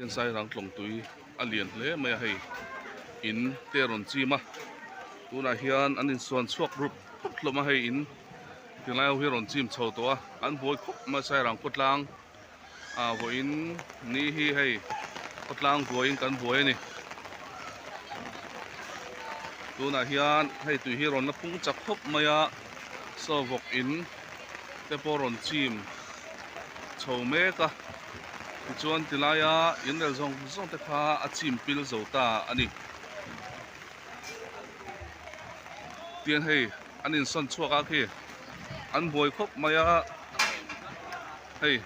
Sairang tlawng tui a lian hle mai a hei in te a rawn chim a tunah hian an insuan chhuak rup rup hlawm a hei in tilai ho hi a rawn chim chho tawh a an buai khawp mai a Sairang khawtlang ah vawiin ni hi hei khawtlang buaiin kan buai a ni tunah hian hei tui hi a rawn la pung chak khawp mai a saw vawk in te pawh a rawn chim chho mek a tichuan tilaia in rel zawng zawng te kha a chim pil zo ta a ni tiang hei an insawn chhuak a khi an buai khawp mai a hei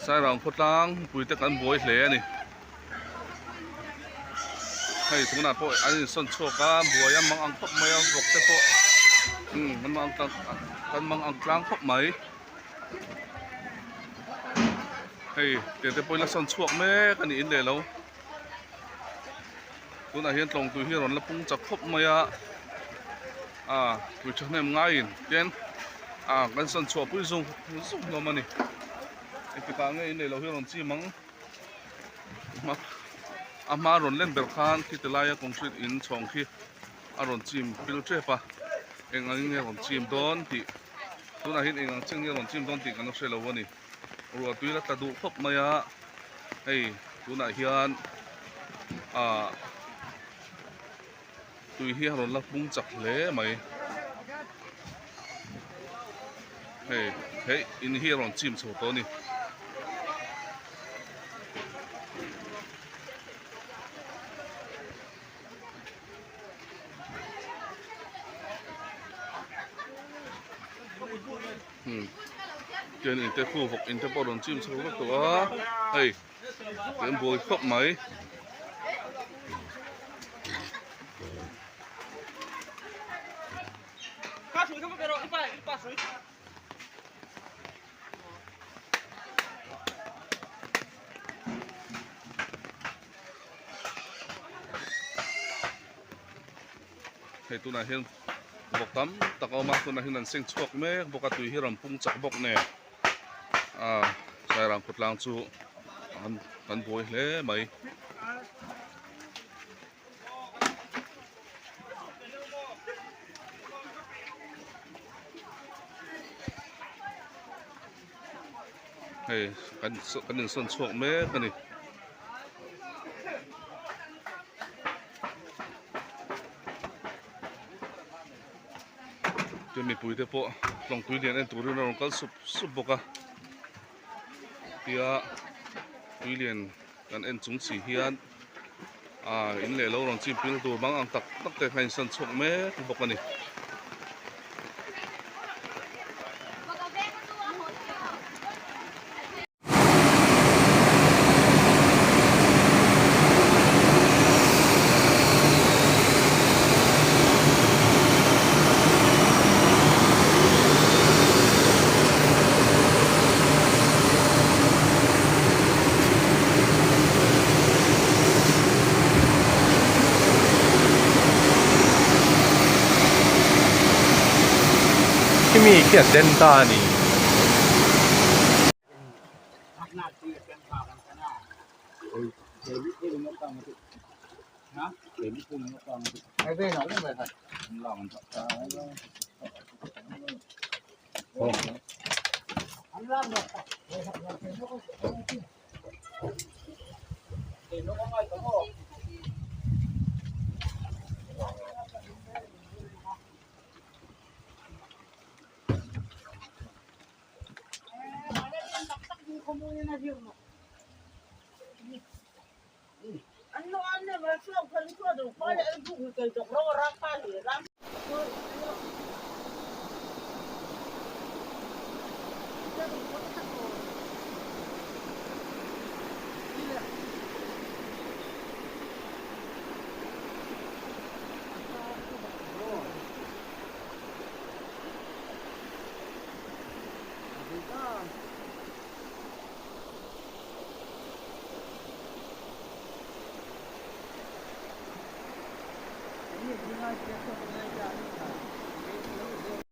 Sairang khawtlang pui te kan buai hle a ni hei tunah pawh an insawn chhuak a buai a mang ang khawp mai a vawk te pawh umm an mang ang kan mang ang tlang khawp mai hei tiang te pawh in la sawn chhuak mek a ni in leh lo. Tunah hian tlawng tui hi a rawn la pung chak khawp mai a ah tui thahnem ngaiin tin ah kan sawn chhuah pui zung zung hlawm a ni engtikah nge in neilo hi a rawn chim ang a hma rawn len ber khan khi ti laia concrete in chhawng khi a rawn chim pil tep a eng ang in nge a rawn chim dawn tih tunah hian eng ang chin nge a rawn chim dawn tih kan la hre lo a ni. Ruah tui la tla duh khawp mai a hei tunah hian ah tui hi a rawn la pung chak hle mai hei hei in hi a rawn chim chho tawh a ni. Tian in te khu vawk in te pawh a rawn chim chho vek tawh a hei an buai khawp mai. Hei tunah hian vawk tam tak a awm a tunah hian an seng chhuak mek bawk a tui hi a rawn pung chak bawk nen ah sairang khawtlang chu an an buai hle mai. Hei kan kan insawn chhuak mek a ni. Chuan mipui te pawh tlawng tui lian en turin a rawn kal sup sup bawk a tia tui lian kan en chung si hian ah in leh lo rawn chim pil tur bang ang tak tak te kha a insawn chhuak mek bawk a ni. Khimi khi a den ta a ni.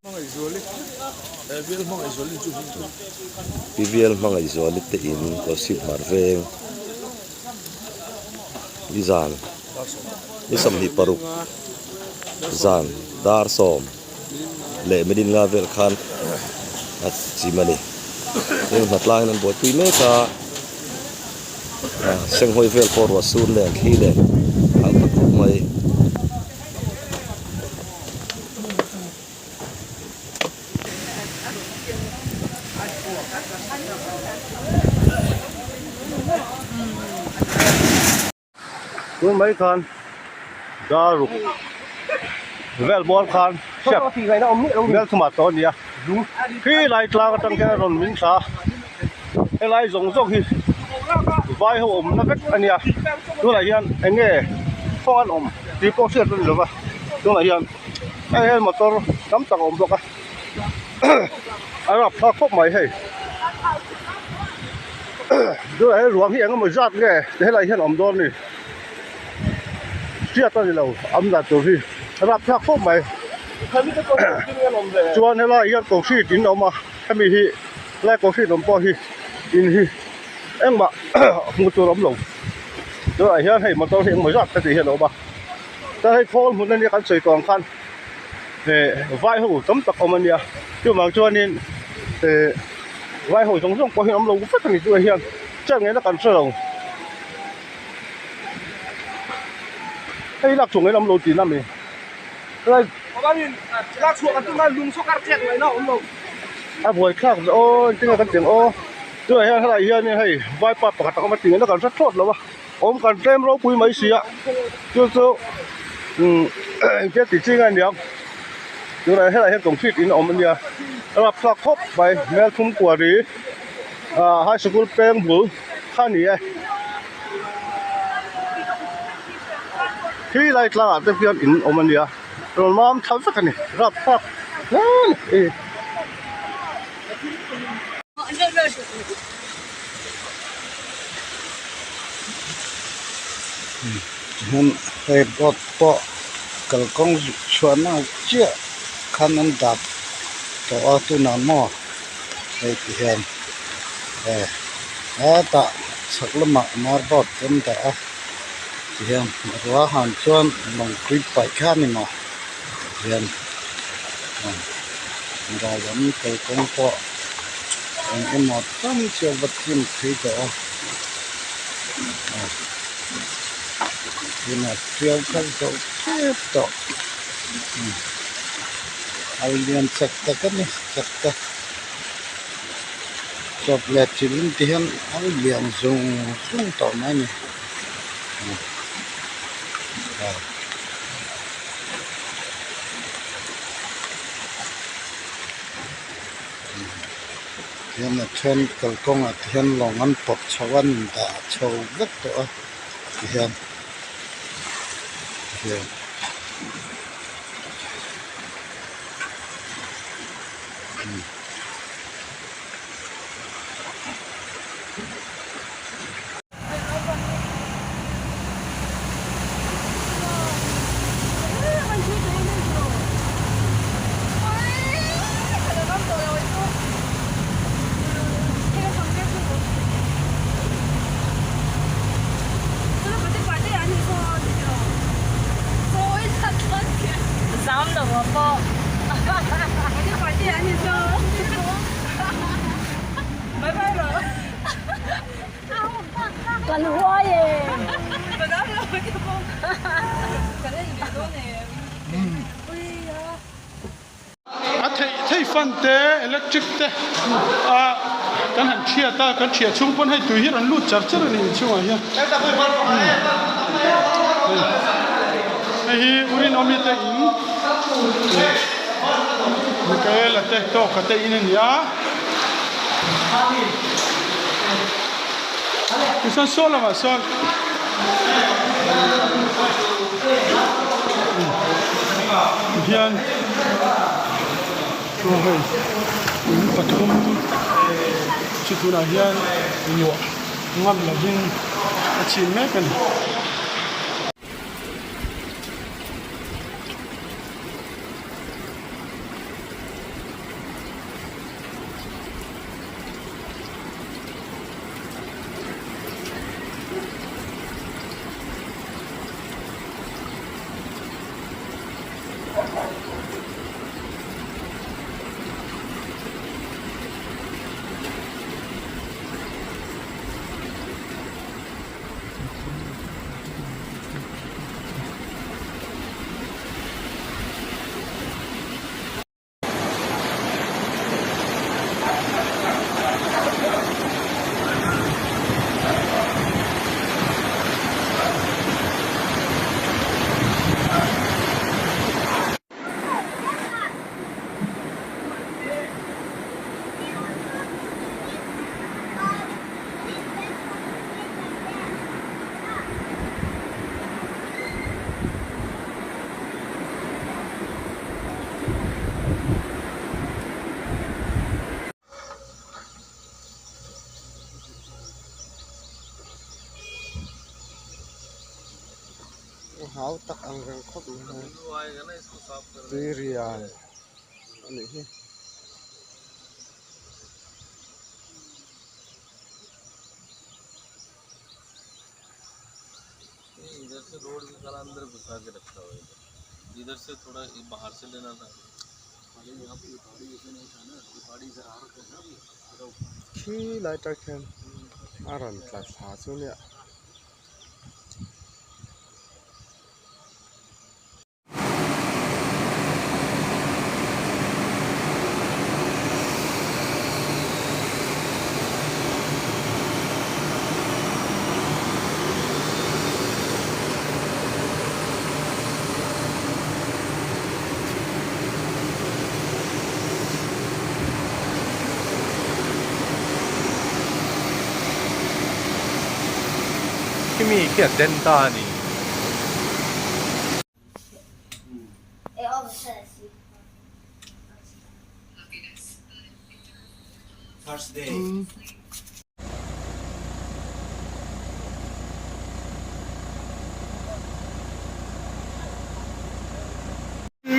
Pi Bial Hmangaihzuali te in Kawlsip Hmar Veng nizan ni 26 zan dar sawm leh minute nga vel khan a chim a ni. Heng hnatlangin an buaipui mek a, senghawi vel pawh ruah sur nen thli nen a kal ta khawp mai. Tun mai khan daruk vel bawr khan step mel thumah tawh a ni a khi lai tlang atang hian a rawn min thla a helai zawng zawng hi vai ho awmna vek a nia tunah hian eng nge khaw an awm tih pawh hriat a ni lova tunah hian hei hian motor tam tak a awm bawk a a rapthlak khawp mai hei tunah hian ruang hi eng emaw zat nge helai hian a awm dawn a ni hriat a ni lo awm dan tur hi a rapthlak khawp mai chuan helai hian concrete in a awm a hemi hi helai concrete awm pawh hi in hi engmah hmuh tur a awm lo tunah hian hei motor hi engemaw zat heti hian a awm a. Chuan hei khawl hmun ania kan sawi tawh ang khan eh vai ho tam tak awm ania chuvang chuanin eh vai ho zawng zawng pawh hi an awm lo vek ani tunah hian chian ngei na kan hre lo hei lak chhuah ngei na awm lo tihna ami helai a buai thlak zawh aw engtin nge kan tih ang aw tunah hian helai hianin hei vaipa pakhat a awm a tih ngei na kan hre thlawt lo a. Awm kan tlem ropui mai si a chu chu umm engtia ti chi nge niang tunah helai hian concrete in a awm ania a rapthlak khawp mai hmel thum kuari ah high sikul peng bul kha a ni e khi lai tlangah te hian in awm ania rawn mam thla vek a ni rapthlak hle a ni. Hmun hei boat pawh kalkawng chhuahna chiah khan an dah tawh a tunah maw hei ti hian eh hetah chhak lamah mar boat an dah a ti hian ruahah chuan lawng tui paih kha a ni maw hian ral lam kalkawng pawh eng emaw tam chu a va chim phei tawh a tunah tiau kha zo tep tawh a lian chak tak a ni chak tak chawp leh thil in ti hian a lian zung zung tawh mai a ni. Hian a then kalkawngah te hian lawng an pawt chho a an indah chho vek tawh a tihian tihian. Kan huai e. A theih theih fan te electric te a kan han thiat a kan thiah chhung pawn hei tui hi rawn lut char char a ni inchhungah hian hei hi Urinawmi te in Michaela te tawka te in a ni a. Tichuan saw lamah sawn hian aw hei in pathum chu tunah hian luah ngam lovin a chhin mek a ni. hau tak ang reng khawp mai hei tui rial a nih hi. Khi lai tak hian a rawn tla thla chu nia. Khimi khi a den ta a ni.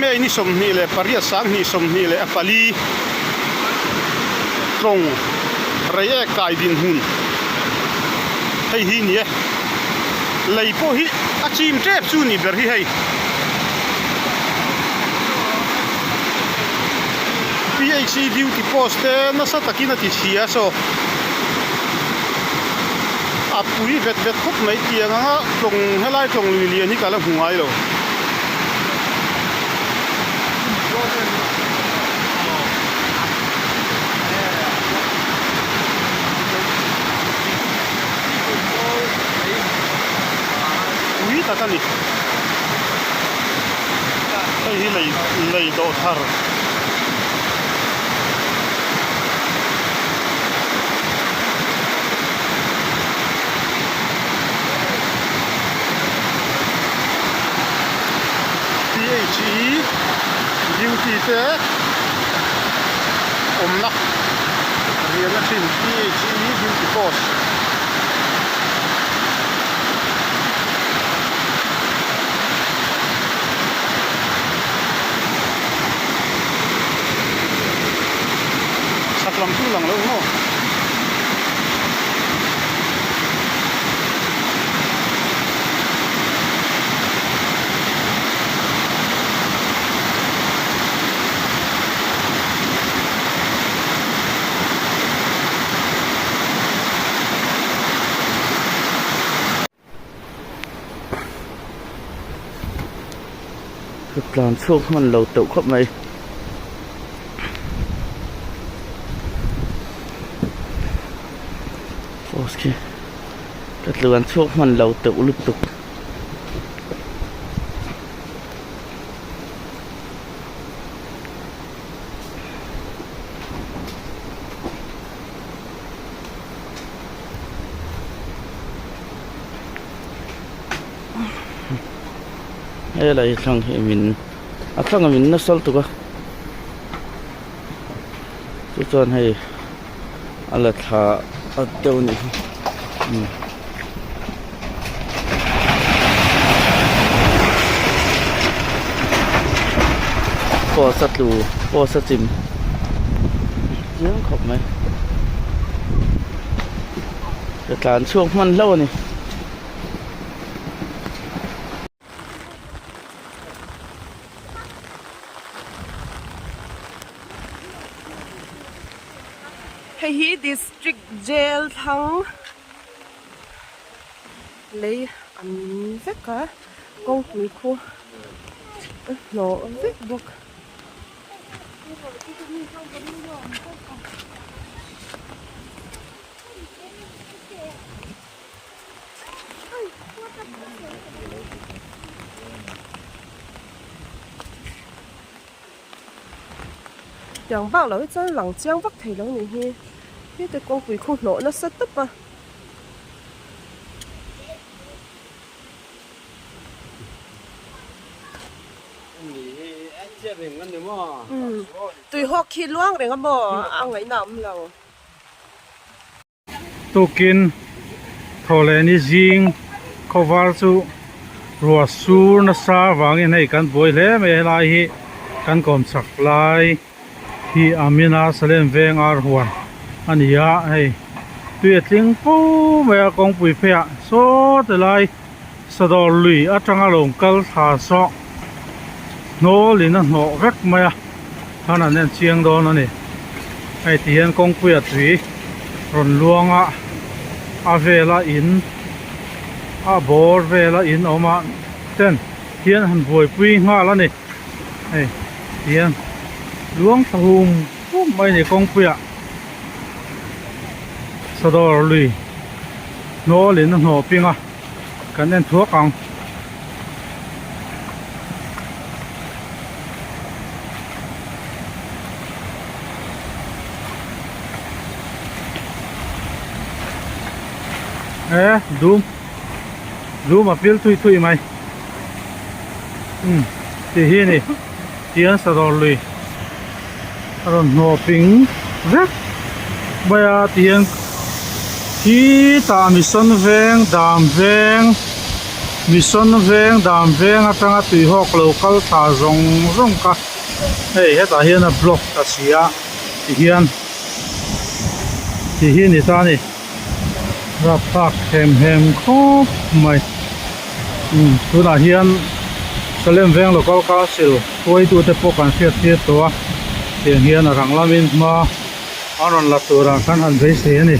May ni 28 24 tlawng reiek kai dinhmun hei hi ni e lei pawh hi a chim tep chu ni ber hi hei PHC duty post te nasa takin a ti chhia saw a pui vet vet khawp mai tiang anga tlawng helai tlawng lui lian hi ka la hmu ngai lo. Pui tak a ni. Hei hi lei lei dawh thar. PHE duty te awmna riahna thin PHE duty post. Chhak lam chu lang lo maw? Ka tlan chhuak hman lo teuh khawp mai. Post khi ka tlan chhuak hman lo teuh lutuk. Helai thlang hi min a thlang a min nasa lutuk a chu chuan hei a la thla a deuh a nih hi umm. Post a tlu post a chim chiang khawp mai ka tlan chhuak hman hlauh a ni. Hei hi district jail thlang lei an vek a kawngpui khu a hnawh vek bawk. Tiang bak lo hi chuan lang chiang vak thei lo nih hi hete kawngpui khu hnawh nasa tawp a. Tui hawk khi luang reng a maw a ngaihna a awm lo. Tukin thawhlehni zing khawvar chu Ruah sur nasa vangin hei kan buai hle mai a helai hi kan kawm chak lai hi a min a Salem veng ar huan a ni a hei tui a tling fo mai a kawngpui phei ah saw ti lai sadawr lui atanga lo kal thla saw hnawl in a hnawh vek mai a khan an en chiang dawn a ni hei ti hian kawngpui a tui rawn luang a a vela in a bawr vela in awm a ten hian han buaipui nghal a ni hei ti hian luang thla hum hum mai a ni kawngpui ah sadawr lui hnawl in a hnawh ping a kan en thuak ang. E dum dum a pil thui thui mai um ti hi ni tian sadawr lui a rawn hnawh ping vek mai a ti hian khi tah mission veng dam veng mission veng dam veng atanga tuihawk lo kal thla zawng zawng kha hei hetah hian a block ta si a ti hian ti hi a ni ta a ni. Rapthlak hem hem khawp mai umm tunah hian Salem veng local council hruaitute pawh kan hriat tir tawh a tiang hian a rang lamin hma an rawn la turah khan han beisei a ni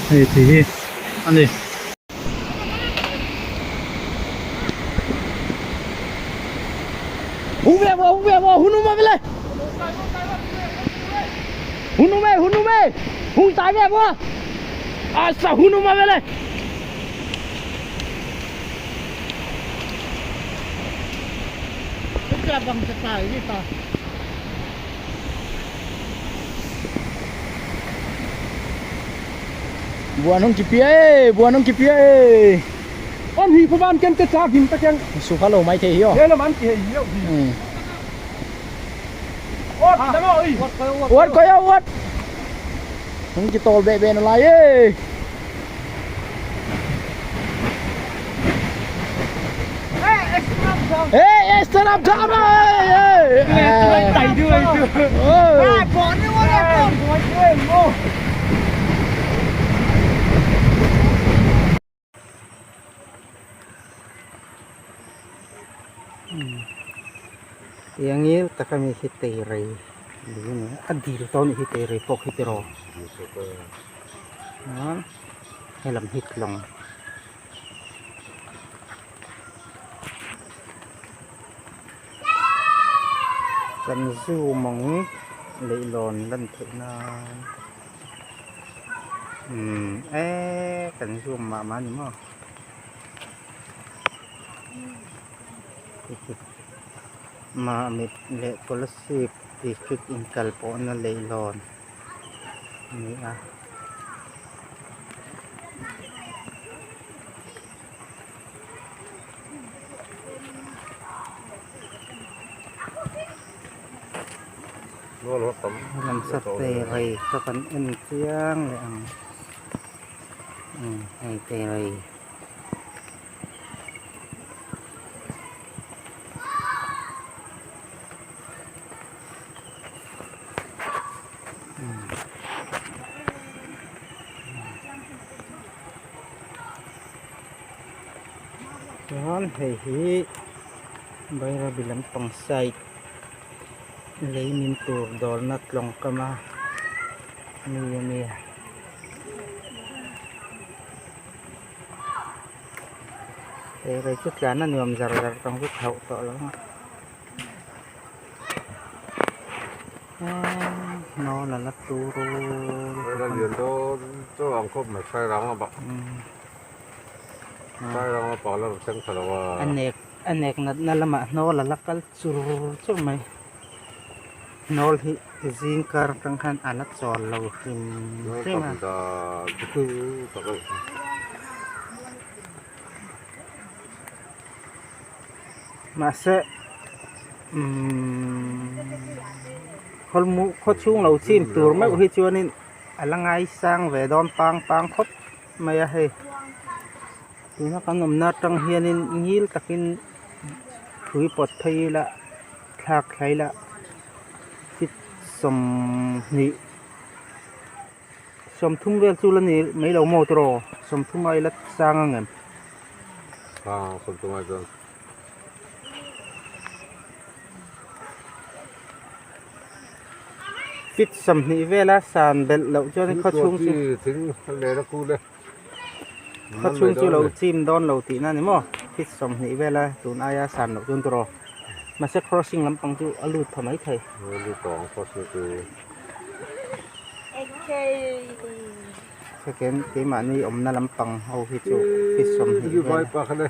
hei tih hi a ni. Tiangil taka mi hi teirei a dil tawh anih hi teirei pawh khi tiraw chuan helam hi tlawng. Kan zoom ang leihlawn lan theih nan umm eee kan zoom mah mah a ni maw Mamit leh Kolasib district inkal pawhna leihlawn a ni a. Lamsa teirei kha kan en chiang leh ang hei teirei. Chuan hei hi Bairabi lampang side lei min tur dawrna tlawng kam a mi a ni. Hei rei chu tlan a nuam zar zar tawng chu thlauh tawh lo ang a hnawl a la tur a nek a nek natna lamah hnawl a la kal chur chur mai hnawl hi zing kar atang khan a la chawl lo hrim hrim a. Mahse umm khawlmu khaw chhung lo chim tur meuh hi chuanin a la ngaisang ve dawn pang pang khawp mai a hei. Tuna kan awmna atang hianin ngil takin hrui pawt phei ila thlak thla ila feet 20 30 vel chu la ni mai lo maw tiraw 30 a ila chang ang em? Ah 30 ai chuan. Feet 20 vela san belh loh chuan khaw chhung chu thing leh a kul e. Khaw chhung chu lo chim dawn lo tihna a ni maw feet 20 vela tun aia san loh chuan tiraw mahse crossing lampang chu a lut tha maithei. Lut tawh ang crossing chu. Second keimahni awmna lampang ho hi chu feet 20 vel.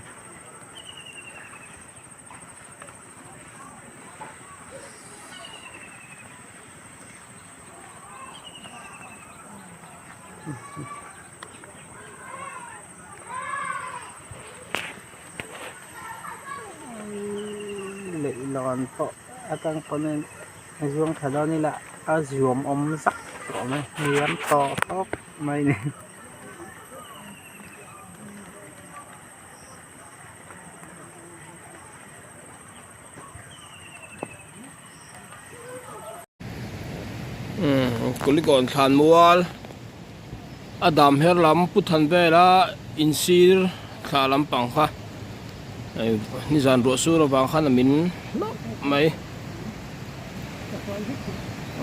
Leihlawn pawh atang pawhin a zuang thla dawn ila a zuam awm zak tawh mai hniam tawh tawp mai a ni. Kulikawn thlan mual a dam her lam pu than vela insir thla lampang kha nizan ruah sur avang khan a min hlauh mai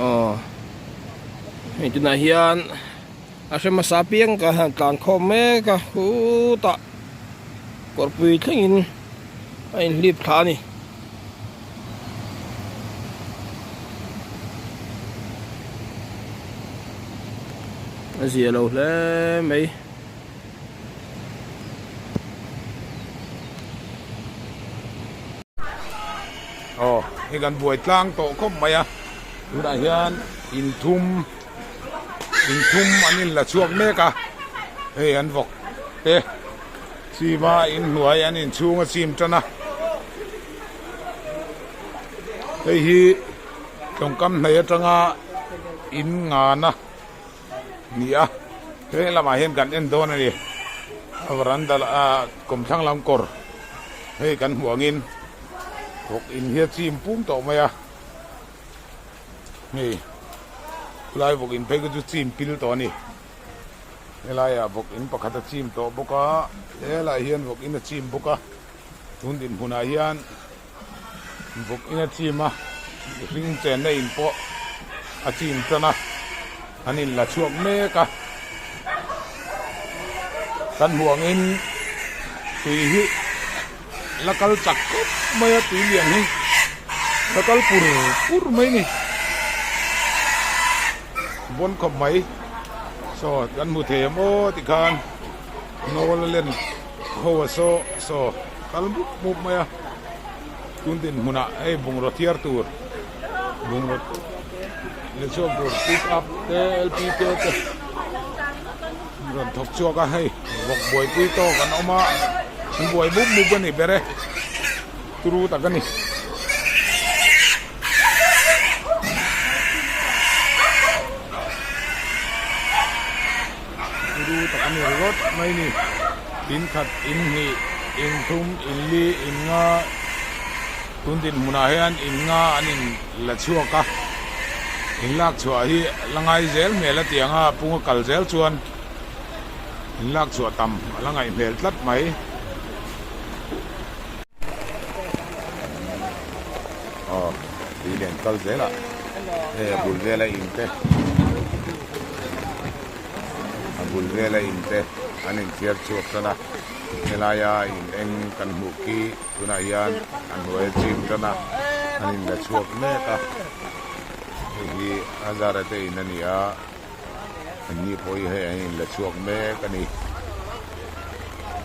aw hei tunah hian. A hre hmasa piang ka han tlan khawm mek a khutah kawrpui thlengin a inhlip thla a ni. A zia lo hle mai. Aw hei kan buai tlang tawh khawp mai a tunah hian inthum. Inthum an inla chhuak mek a, hei an vawk te chim a inhnuai an inchhung a chim tan a, hei hi tawngkam hnei atanga in ngana ni a, he lamah hian kan en dawn a ni, a varanda ah kawmthlang lam kawr hei kan hmuh angin vawk in hi a chim pum tawh mai a. Hei khulai vawk in phei kha chu chim pil tawh a ni helaiah vawk in pakhat a chim tawh bawk a helaiah hian vawk in a chim bawk a tun dinhmunah hian vawk in a chim a mihring chenna in pawh a chim tan a an in la chhuak mek a kan hmuh angin tui hi. La kal chak khawp mai a tui lian hi la kal pur pur mai ni bawn khawp mai saw kan hmu thei em aw tikhan nawl a len ho a saw saw kal mup mup mai a tun dinhmunah hei bungraw thiar tur bungraw leh chhuak tur pick up te lpk te rawn thawk chhuak a hei vawk buaipui tawk an awm a an buai mup mup a ni ber e turu tak a ni. Turu tak a ni ringawt mai ni in khat in hnih in thum in li in nga tun dinhmunah hian in nga an in la chhuak a in lak chhuah hi la ngai zel hmel a tiang a pung a kal zel chuan in lak chhuah tam a la ngaih hmel tlat mai. Aw tui lian kal zel a hei a bul vela in te a bul vela in te an inthiar chhuak tan a helaia in eng kan hmuh khi tunah hian a hnuai a chim tan a an inla chhuak mek a hei hi a zara te in a ni a an ni pawh hi hei an inla chhuak mek a ni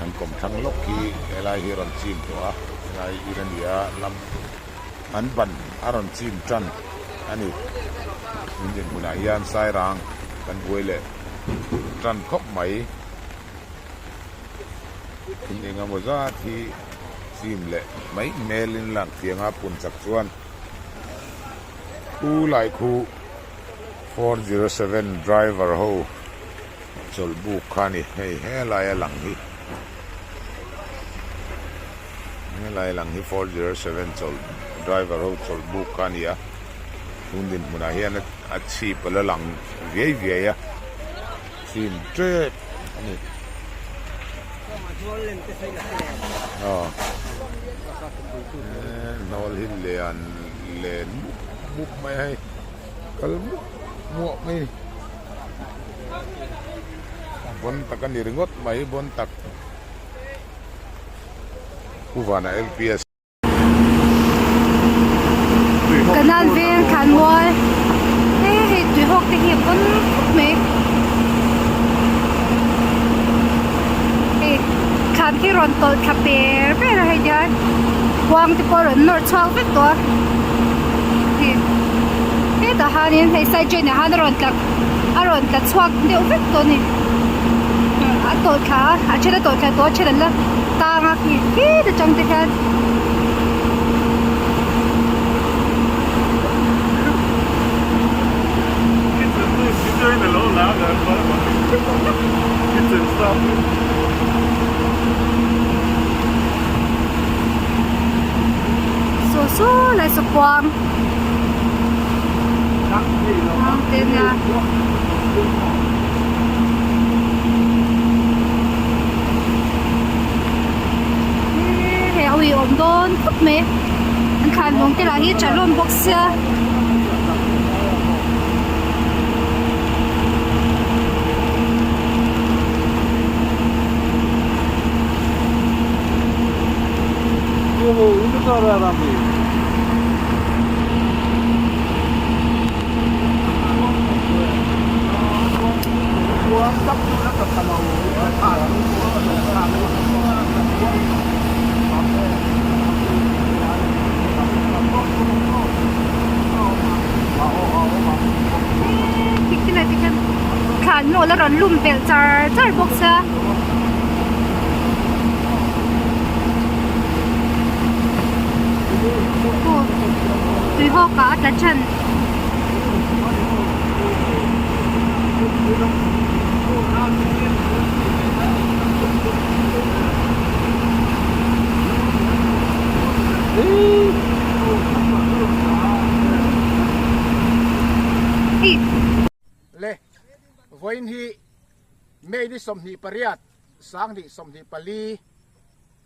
an kawmthlang lawk hi helai hi a rawn chim tawh a helai in a ni a lam an ban a rawn chim tan a ni tun dinhmunah hian sairang kan buai leh tan khawp mai. In engemaw zat hi chim leh mai hmelin lang tianga pun chak chuan U Laikhu 407 driver ho chawlh buk kha a ni hei helai a lang hi. Helai lang hi 407 chawlh driver ho chawlh buk kha a ni a tun dinhmunah hian a chhip a la lang viai viai a chhim tep a ni. Aw hnawl hi lian len mup mup mai a hei kal mup muah mai a ni bawn tak a ni ringawt mai bawn tak. Pu Vana LPS. Kanan veng thlan mual he hei tui hawk te hi a pawn khawp mai hei thlan khi rawn tawlh thla per per a hei hian kuang te pawh a rawn nawr chhuak vek tawh a hei hetah hianin hei side drain ah hian a rawn tla a rawn tla chhuak deuh vek tawh a ni a tawlh thla a a then a tawlh thla tawh a then an la tang a khi khit atang te hian. Saw saw lai saw kuang. Te nia. Hei a uiawm dawn khawp mai an thlan vawng te lah hi tha hlawm bawk sia. Thlan hnawl a rawn lum belh char char bawk sia. Tui hawk ah a tla than. Le vawiin hi May ni 28 sanghnih 24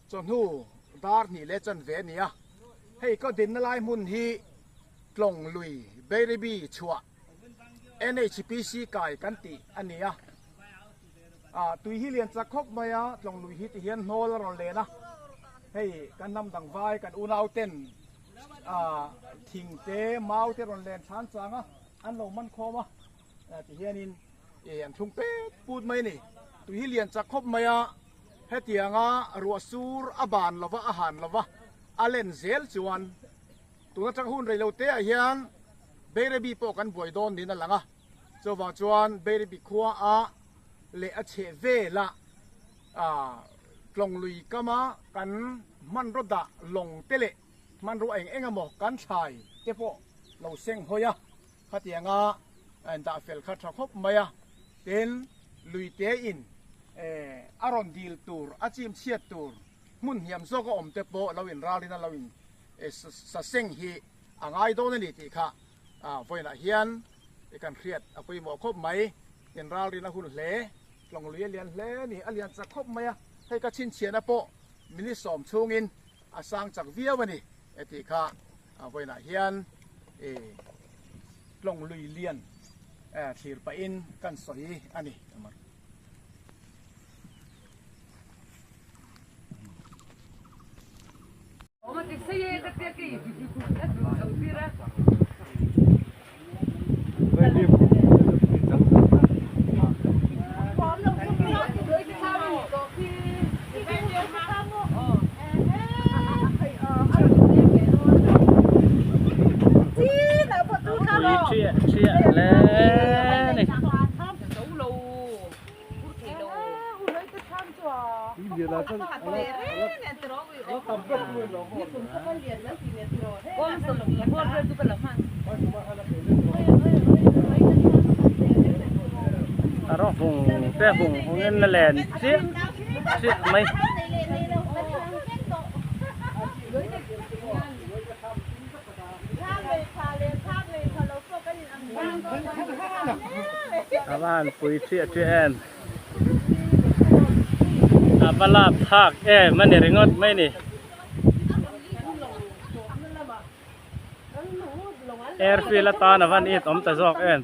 chawhnu dar hnih leh chanve a ni a hei ka dinna lai hmun hi Tlawng lui Bairabi chhuah NHPC kai kan tih a ni a ah tui hi lian chak khawp mai a Tlawng lui hi ti hian hnawl a rawn len a hei kan hnam dang vai kan unau ten ah thing te mau te rawn len chhan chang a an lo man khawm a ti hianin ih an thlung pet put mai a ni tui hi lian chak khawp mai a hetianga ruah sur a ban lova a han lova a len zel chuan Tun atang hun rei lo te ah hian Bairabi pawh kan buai dawn niin a lang a, chuvang chuan Bairabi khua ah leh a chheh vel ah Tlawng lui kam a kan hmanraw dah lawng te leh hmanraw eng eng emaw kan thlai te pawh lo seng hawi a, khatiang a dah fel kha tha khawp mai a, tin lui te in a rawn dil tur a chim chhiat tur hmun hniam zawk a awm te pawh lo in ralin a lo in sa seng hi a ngai dawn a ni tih kha vawiinah hian kan hriat a pawimawh khawp mai. In ralrin a hun hle, tlawng lui a lian hle a ni, a lian chak khawp mai a, hei ka chhinchhiahna pawh minute sawm chhungin a sang chak viau a ni tih kha vawiinah hian tlawng lui lian thlir pahin kan sawi a ni. Rawng hung te hung hung in la len chiah chiah mai. A va han pui chiah chiah em. A va lap thlak em a ni ringawt mai ni. Airfield atan a van it awm ta zawk em.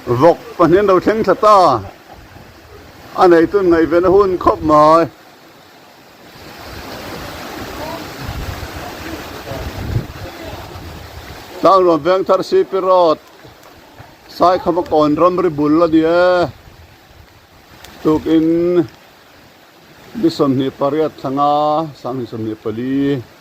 Vawk pahnih an lo thleng thla ta a neitun ngaihven a hun khawp mai. Tlangruam veng thar CP Road Saikhama kawn ramri bul a ni e. Tukin ni 28 thlanga 2024.